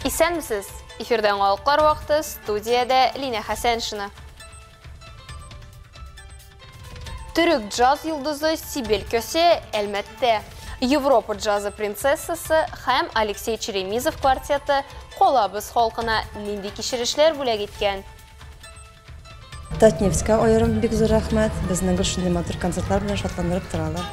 Исәнмесез! Эфирда яңалыклар вакыты, студиядә Линә Хәсәншина. Төрек джаз йолдызы Сибель Köse Әлмәттә. Европа джазы принцессасы һәм Алексей Черемизов квартеты калабыз халкына нинди кичерешләр бүләк иткән? Татнефтькә аерым бик зур рәхмәт. Безне гел шундый матур концертлар белән шатландырып торалар.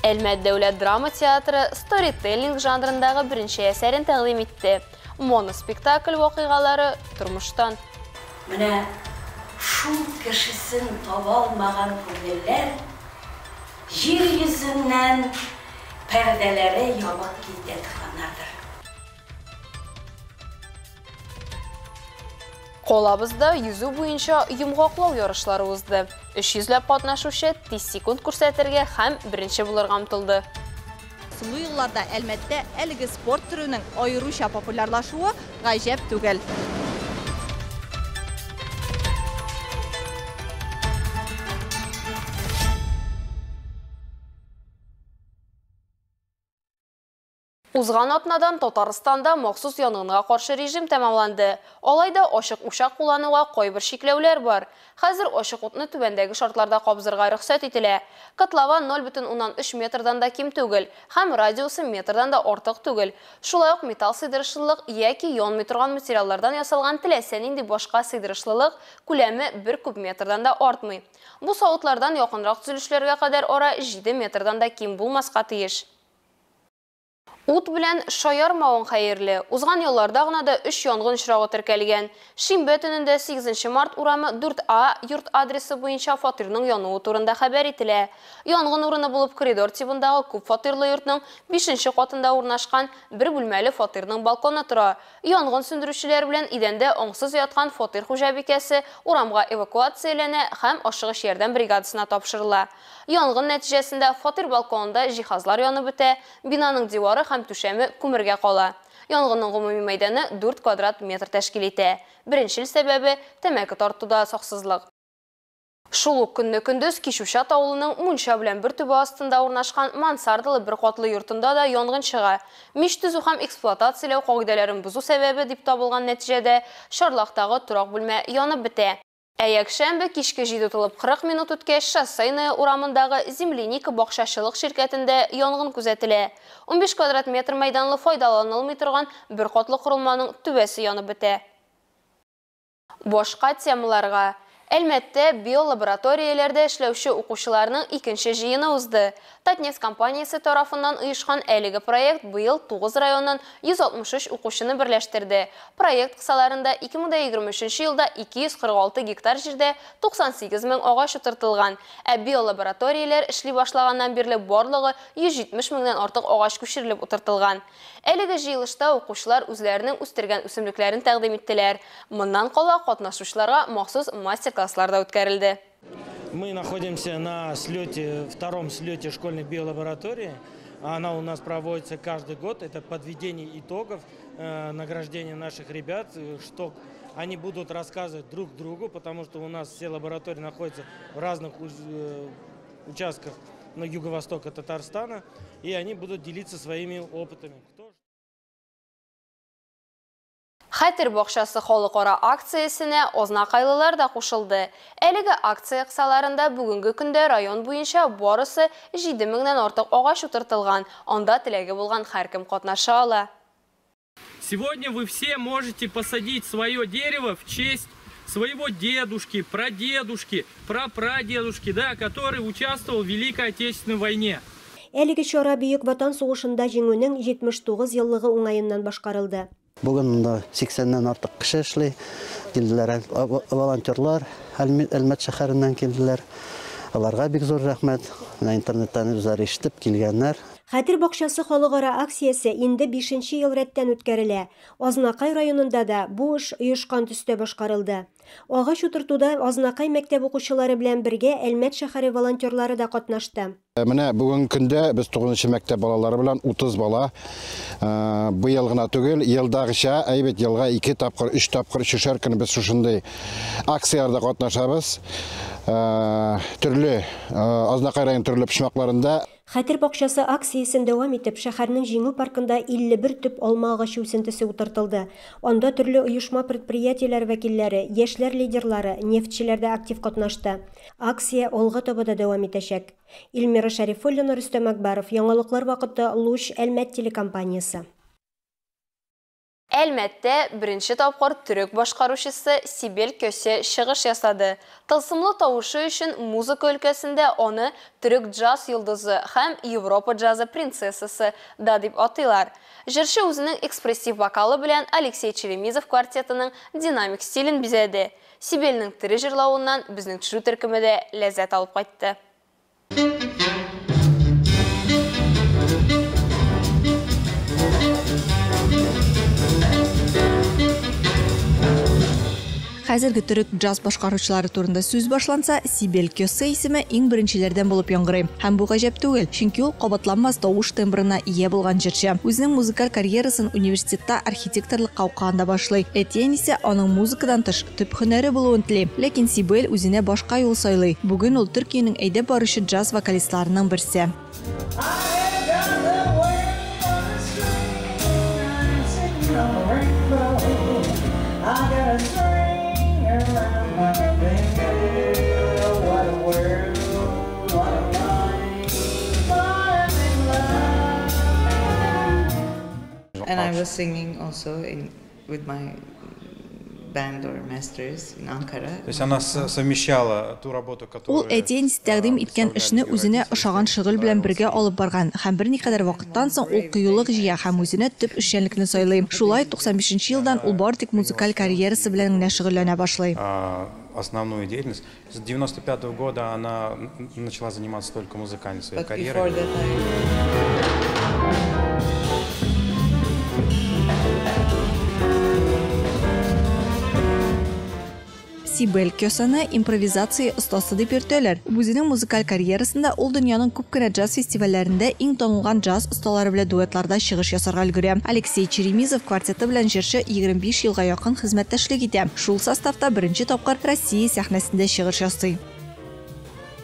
Әлмәт дәүләт драма театры сторителлинг жанрындагы беренче әсәрен тәкъдим итте. Моноспектакль вакыйгалары тормыштан. Менә шул кешесен таба алмаган күңелләр җир йөзеннән пәрдәләре ябык китә торганнардыр. Калабызда йөзү буенча йомгаклау ярышлары узды. 300 ләп катнашучы тиз секунд күрсәтергә һәм беренче булырга омтылды. Соңгы елларда Әлмәттә әлеге спорт төренең аеруча популярлашуы гаҗәп түгел. Узган атнадан Татарстанда махсус янгынга каршы режим тәмамланды. Алай да ачык учак куллануга кайбер чикләүләр бар. Хәзер ачык утны түбәндәге шартларда кабызырга рөхсәт ителә. Котлован 0,3 метрдан да ким түгел һәм радиусы метрдан да артык түгел. Шулай ук металл сыйдырышлылык яки янмый торган материаллардан ясалган теләсә нинди башка сыйдырышлылык күләме 1 куб метрдан да артмый. Бу савытлардан якынрак төзелешләргә кадәр ара 7 метрдан да ким булмаска тиеш. Ут белән шаярмавың хәерле. Узган елларда гына да 3 янгын очрагы теркәлгән. Шимбә төнендә 8 март урамы 4А йорт адресы буенча фатирның януы турында хәбәр ителә. Янгын урыны булып коридор тибындагы күп фатирлы йортның 5 катында урнашкан бер бүлмәле фатирның балконы тора. Янгын сүндерүчеләр белән идәндә аңсыз яткан фатир хуҗабикәсе урамга эвакуацияләнә һәм ашыгыч ярдәм бригадасына тапшырыла. Янгын нәтиҗәсендә фатир балконында җиһазлар янып бетә, бинаның дивары һәм түшәме күмергә кала. Янгынның гомуми мәйданы 4 квадрат метр тәшкил итә. Беренчел сәбәбе тәмәке тартуда саксызлык. Шул ук көнне көндез Кишүчат авылының мунча белән бер түбә астында урнашкан мансардалы бер катлы йортында да янгын чыга. Мич төзү һәм эксплуатацияләү кагыйдәләрен бозу сәбәбе дип табылган нәтиҗәдә Чарлактагы торак бүлмә янып бетә. Ә якшәмбе кичке 7:40 минут үткәч Шоссейная урамындагы Земляника бакчачылык ширкәтендә янгын күзәтелә. 15 квадрат метр мәйданлы файдаланылмый торган бер катлы корылманың түбәсе янып бетә. Башка темаларга. Әлмәттә биолабораторияләрдә эшләүче укучыларның икенче җыены узды. Татнефть компаниясе тарафыннан оешкан әлеге проект быел 9 районнан 163 укучыны берләштерде. Проект кысаларында 2023 елда 246 гектар җирдә 98 мең агач утыртылган. Ә биолабораторияләр эшли башлаганнан бирле барлыгы 170 меңнән артык агач күчерелеп утыртылган. Әлеге җыелышта укучылар үзләренең үстергән үсемлекләрен тәкъдим иттеләр. Моннан кала катнашучыларга махсус мастер-класслар да үткәрелде. Мы находимся на слете, втором слете школьной биолаборатории. Она у нас проводится каждый год. Это подведение итогов, награждение наших ребят, что они будут рассказывать друг другу, потому что у нас все лаборатории находятся в разных участках на юго-востока Татарстана, и они будут делиться своими опытами. Хәтер бакчасы халыкара акциясенә азнакайлылар да кушылды. Әлеге акция кысаларында бүгенге көндә район буенча барысы 7 меңнән артык агач утыртылган. Анда теләге булган һәркем катнаша ала. Сегодня вы все можете посадить свое дерево в честь своего дедушки, прадедушки, прапрадедушки, да, который участвовал в Великой Отечественной войне. Әлеге чара Бөек Ватан сугышында җиңүнең 79 еллыгы уңаеннан башкарылды. Бүген монда 80-нән артык кеше эшли. Килделәр волонтерлар, Әлмәт шәһәреннән килделәр. Аларга бик зур рәхмәт. Менә интернеттан үзләре ишетеп килгәннәр. Хәтер бакчасы халыкара акциясе инде 5 ел рәттән үткәрелә. Азнакай районында да бу эш оешкан төстә башкарылды. Агач утыртуда Азнакай мәктәп укучылары белән бергә Әлмәт шәһәре волонтерлары да катнашты. Менә бүгенге көндә без 9 мәктәп балалары белән 30 бала быел гына түгел, елдагыча, әйбәт елга 2 тапкыр, 3 тапкыр, 3-шәр көн без шушындый акцияләрдә катнашабыз. Төрле Азнакай районы төрле почмакларында. Хәтер бакчасы акциясен дәвам итеп, шәһәрнең Җиңү паркында 51 төп алма агачы үсентесе утыртылды. Анда төрле оешма-предприятиеләр вәкилләре, яшьләр лидерлары, нефтьчеләр дә актив катнашты. Акция алга таба да дәвам итәчәк. Эльмира Шәрифуллина, Рөстәм Әкбаров, Яңалыклар вакыты, Луч, Әлмәт телекомпаниясе. Әлмәттә беренче тапкыр төрек башкаручысы Сибел Көсе чыгыш ясады. Тылсымлы тавышы өчен музыка өлкәсендә аны төрек джаз йолдызы һәм Европа джазы принцессасы да дип атыйлар. Җырчы үзенең экспрессив вокалы белән Алексей Черемизов квартетының динамик стилен бизәде. Сибелнең тере җырлавыннан безнең төшерү төркеме дә ләззәт алып кайтты. Хәзерге төрек джаз башкаручылары турында сүз башланса, Сибел Кёсе исеме иң беренчеләрдән булып яңгырый. Һәм бу гаҗәп түгел, чөнки ул кабатланмас тавыш тембрына ия булган җырчы. Үзенең музыкаль карьерасын университетта архитекторлыкка укыганда башлый. Әти-әнисе аның музыкадан тыш төп һөнәре булуын тели. Ләкин Сибел үзенә башка юл сайлый. Бүген ул Төркиянең әйдәп баручы джаз вокалистларының берсе. And I was singing also with my band or masters in Ankara. То есть она совмещала ту работу, которую Ул әти-әнисе тәкъдим иткән эшне үзенә ошаган шөгыль белән бергә алып барган һәм берникадәр вакыттан соң ул кыюлык җыя һәм үзенә төп эшчәнлекне сайлый. Шулай 95 елдан ул бары тик музыкаль карьерасы белән генә шөгыльләнә башлый. Основную деятельность. С 95 года она начала заниматься только музыкальной своей But карьерой. before that Сибел Кёсене импровизация остасы дип йөртәләр. Үзенең музыкаль карьерасында ул дөньяның күп кенә джаз фестивальләрендә иң танылган джаз осталары белән дуэтларда чыгыш ясарга өлгерә. Алексей Черемизов квартеты белән җырчы 25 елга якын хезмәттәшлек итә. Шул составта беренче тапкыр Россия сәхнәсендә чыгыш ясый.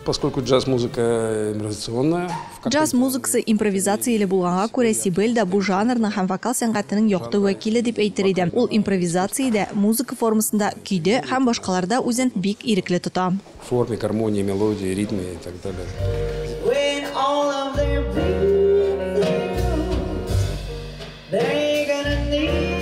Поскольку джаз-музыка импровизационная, Джаз музыкасы импровизацияле булганга күрә Сибел дә бу жанрның һәм вокал сәнгатенең якты вәкиле дип әйтер идем. Ул импровизациядә, музыка формасында, көйдә һәм башкаларда үзен бик ирекле тота. В форме, гармонии, мелодии, ритме и так далее. When all of their blues, they're gonna need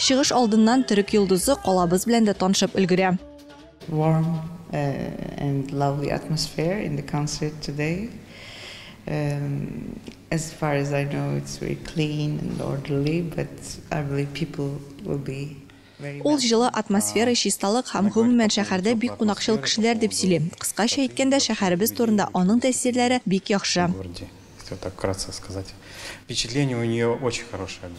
Чыгыш алдыннан төрек йолдызы калабыз белән дә танышып өлгерә. Warm and lovely atmosphere in the concert today. As far as I know, it's very clean and orderly, but I believe people will be very Ул җылы атмосфера, чисталык һәм гомумән шәһәрдә бик кунакчыл кешеләр дип сөйли. Кыскача әйткәндә, шәһәребез турында аның тәэсирләре бик яхшы. Если так вкратце сказать, впечатление у нее очень хорошее.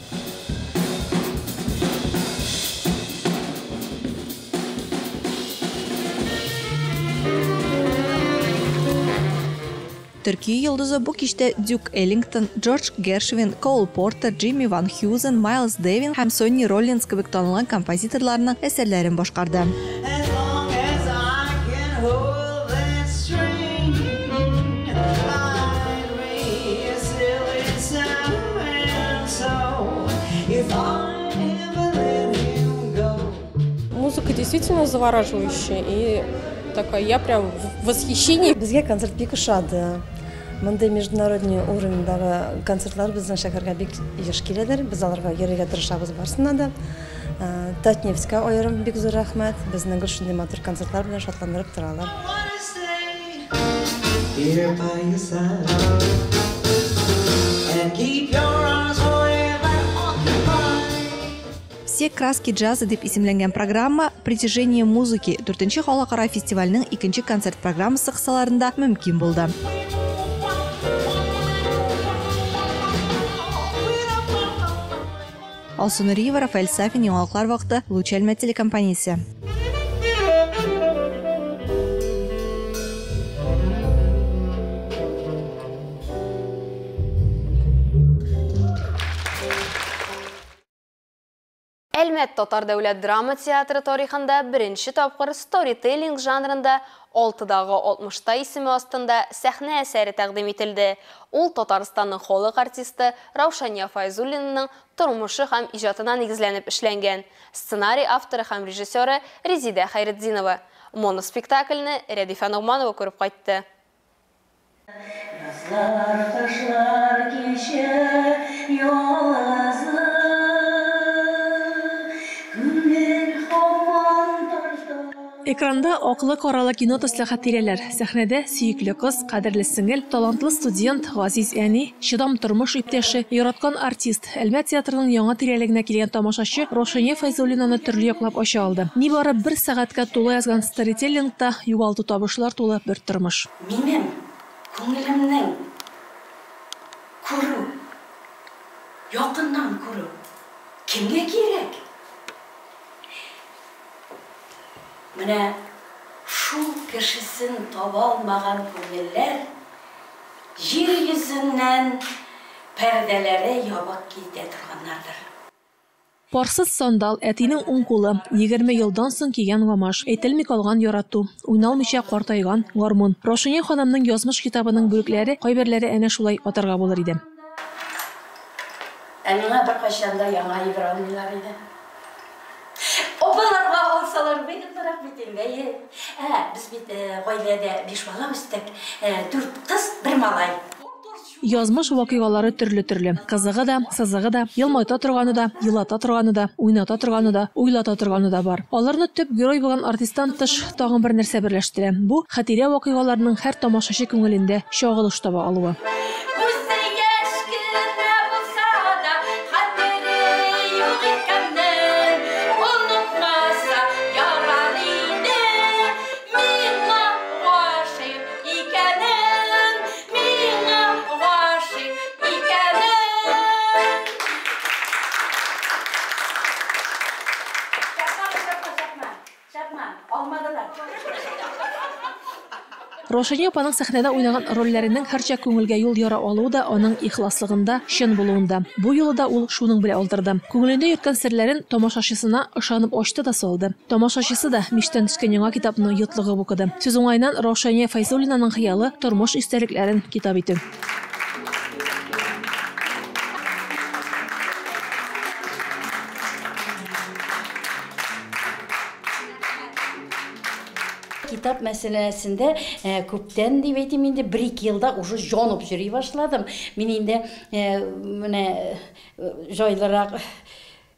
Төркия йолдызы бу кичтә Дюк Эллингтон, Джордж Гершвин, Коул Портер, Джимми Ван Хьюзен, Майлз Дэвин һәм Сонни Роллинс кебек танылган композиторларның әсәрләрен башкарды. As long as I can hold that string, I'd be a silly so-and-so if I ever let him go. Музыка действительно завораживающая и такая, я прям в восхищении. Безгә концерт бик ошады. Мондай международный уровеньдагы концертлар безнең шәһәргә бик еш киләләр. Без аларга йөрергә тырышабыз барысына да. Татнефтькә аерым бик зур рәхмәт. Безне гел шундый матур концертлар белән шатландырып торалар. Here by your side and keep your eyes forever occupied. Все краски джаза дип исемләнгән программа Притяжение музыки 4нче халыкара фестивальнең икенче концерт программасы кысаларында мөмкин булды. Алсу Нуриева, Рафаэль Сафин, Яңалыклар вакыты, Луч Әлмәт телекомпаниясе. Әлмәт татар дәүләт драма театры тарихында беренче тапкыр сторителлинг жанрында Алтыдагы алтмышта исеме астында сәхнә әсәре тәкъдим ителде. Ул Татарстанның халык артисты Раушания Файзуллинаның тормышы һәм иҗатына нигезләнеп эшләнгән. Сценарий авторы һәм режиссеры Резидә Хәйретдинова. Моноспектакльне Рәдифә Ногманова күреп кайтты. Язлар, кышлар кичә ялгызы, Күңел һаман тарта. Экранда аклы-каралы кино төсле хатирәләр. Сәхнәдә, сөекле кыз, кадерле сеңел, талантлы студент, газиз әни, чыдам тормыш иптәше, яраткан артист. Әлмәт театрының яңа тирәлегенә килгән тамашачы Раушания Фәйзуллинаны төрле яклап ача алды. Нибары бер сәгатькә тула язган сторителлингта югалту-табышлар тулы бер тормыш. Минем күңелемнең күрү, якыннан күрү кемгә кирәк? Менә шул кешесен таба алмаган күңелләр җир йөзеннән пәрдәләре ябык китә торганнардыр. Парсыз сандал, әтинең уң кулы, 20 елдан соң кигән гамаш, әйтелми калган ярату, уйналмыйча картайган гармун. Раушания ханымның язмыш китабының бүлекләре, кайберләре әнә шулай атарга булыр иде. Ә миңа беркайчан да яңа әйбер алмыйлар иде. Апаларга алсалар выгоднырак бит инде, әйе. Ә без бит гаиләдә биш бала үстек, дүрт кыз, бер малай. Язмыш вакыйгалары төрле-төрле. Кызыгы да, сызыгы да, елмайта торганы да, елата торганы да, уйната торганы да, уйлата торганы да бар. Аларны төп герой булган артисттан тыш тагын бер нәрсә берләштерә. Бу, хатирә вакыйгаларының һәр тамашачы күңелендә чагылыш таба алуы. Үзе яшь кенә булса да, хәтере юк икәнен онытмаса ярар иде. Миңа гашыйк икәнен, миңа гашыйк икәнен. Чапма, чапма, чапма, чапма, алмадылар. Раушания апаның сәхнәдә уйнаган рольләренең һәрчак күңелгә юл яра алуы да аның ихласлыгында, чын булуында. Бу юлы да ул шуның белән алдырды. Күңелендә йөрткән серләрен тамашачысына ышанып ачты да салды. Тамашачысы да мичтән төшкән яңа китапны йотлыгып укыды. Сүз уңаеннан, Раушания Фәйзуллинаның хыялы, тормыш истәлекләрен китап итү. Китап мәсьәләсендә күптән дип әйтим инде, бер-ике елда уже җанып йөри башладым. Мин инде менә җайлырак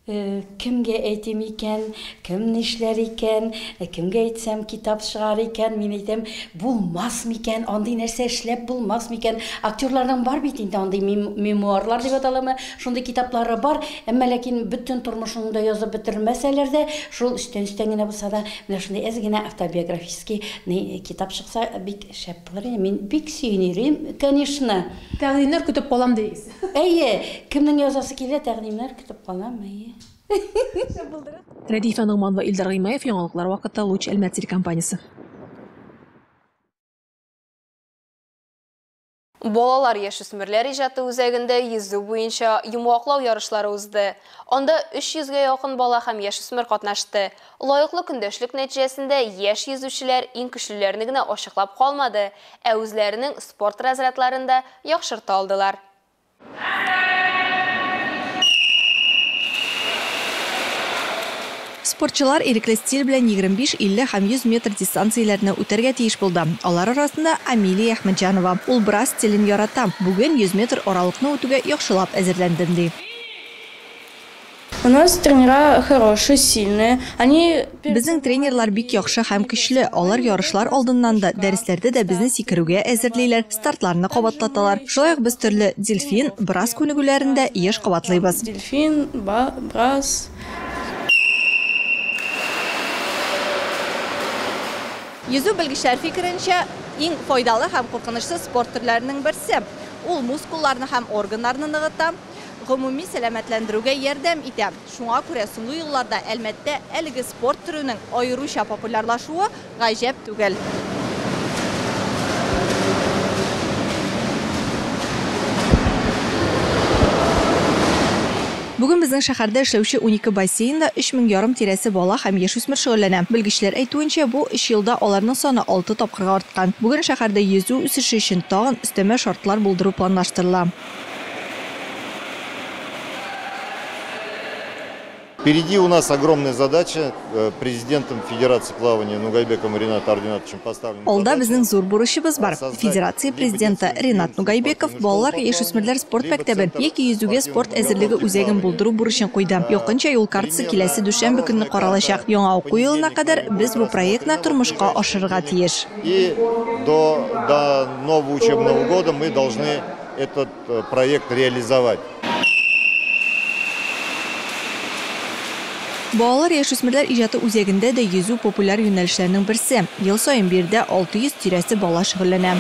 кемгә әйтим икән, кем нишләр икән, кемгә әйтсәм китап чыгар икән, мин әйтәм, булмас микән, андый нәрсә эшләп булмас микән. Актерларның бар бит инде андый мемуарлар дип аталамы, шундый китаплары бар, әмма ләкин бөтен тормышыңны да язып бетермәсәләр дә, шул өстән-өстән генә булса да, менә шундый әз генә автобиографический китап чыкса, бик шәп булыр иде. Мин бик сөенер идем, конечно. Тәкъдимнәр көтеп калам дигез. Әйе, кемнең язасы килә, тәкъдимнәр көтеп калам, әйе. Рәдифә Ногманова, Илдар Гыймаев, Яңалыклар вакыты, Луч Әлмәт телекомпаниясе. Балалар яшүсмерләр иҗаты үзәгендә йөзү буенча йомгаклау ярышлары узды. Анда 300 гә якын бала һәм яшүсмер катнашты. Лаеклы көндәшлек нәтиҗәсендә яшь йөзүчеләр иң көчлеләрне генә ачыклап калмады, ә үзләренең спорт разрядларын да яхшырта алдылар. Спортчылар ирекле стиль белән 25, 50 һәм 100 метр дистанцияләрне үтәргә тиеш булды. Алар арасында Амилия Әхмәтҗанова. Ул брас стилен ярата. Бүген 100 метр аралыкны үтүгә яхшылап әзерләндем, ди. У нас тренера хорошие, сильные. Они Безнең тренерлар бик яхшы һәм көчле. Алар ярышлар алдыннан да, дәресләрдә дә безне сикерүгә әзерлиләр, стартларны кабатлаталар. Шулай ук без төрле дельфин, брас күнегүләрен дә еш кабатлыйбыз. Дельфин, брас. Йөзү белгечләр фикеренчә, иң файдалы һәм куркынычсыз спорт төрләренең берсе. Ул мускулларны һәм органнарны ныгыта, гомуми сәламәтләндерүгә ярдәм итә. Шуңа күрә соңгы елларда Әлмәттә әлеге спорт төренең аеруча популярлашуы гаҗәп түгел. Бүген безнең шәһәрдә эшләүче 12 бассейнда 3500 тирәсе бала һәм яшүсмер шөгыльләнә. Белгечләр әйтүенчә, бу өч елда аларның саны алты тапкырга арткан. Бүген шәһәрдә йөзү үсеше өчен тагын өстәмә шартлар булдыру планлаштырыла. Впереди у нас огромная задача. Президентом Федерации плавания Нугайбеком Ренатом Ардинатовичем поставлена Алда безнең зур бурычыбыз бар. Федерация президенты Ренат Нугайбеков балалар яшүсмерләр спорт мәктәбен яки йөзүгә спорт әзерлеге үзәген булдыру бурычын куйды. Якынча юл картасы киләсе дүшәмбе көнне каралачак. Яңа уку елына кадәр без бу проектны тормышка ашырырга тиеш. И до нового учебного года мы должны этот проект реализовать. Балалар яшүсмерләр иҗаты үзәгендә дә йөзү популяр юнәлешләрнең берсе. Ел саен биредә 600 тирәсе бала шөгыльләнә.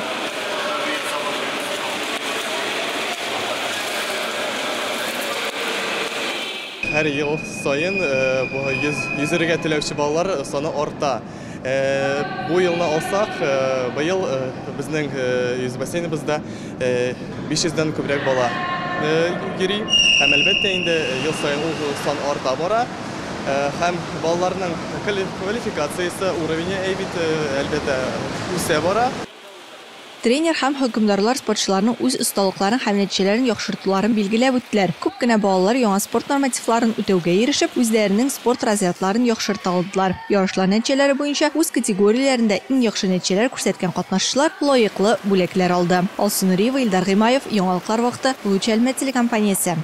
Һәр ел саен йөзергә теләүче балалар саны арта. Бу елны алсак, быел безнең йөзү бассейныбызда 500дән күбрәк бала йөри. Һәм әлбәттә инде ел саен ул сан арта бара. Һәм балаларның квалификациясе, уровене әйбит, әлбәттә, үсә бара. Тренер һәм хөкемдарлар спортчыларның үз осталыкларын һәм нәтиҗәләрен яхшыртуларын билгеләп үттеләр. Күп кенә балалар яңа спорт нормативларын үтәүгә ирешеп, үзләренең спорт разрядларын яхшырта алдылар. Ярышлар нәтиҗәләре буенча үз категорияләрендә иң яхшы нәтиҗәләр күрсәткән катнашучылар лаеклы бүләкләр алды. Алсу Нуриева, Илдар Гыймаев, Яңалыклар вакыты, Луч Әлмәт телекомпаниясе.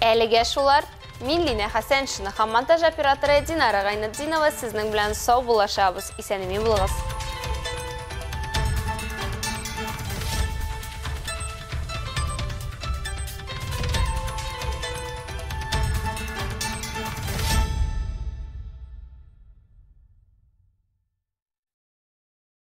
Әлегә шулар. Мин Лина Хәсәншина һәм монтаж операторы Динара Гайнетдинова сезнең белән сау булашабыз. Исән-имин булыгыз.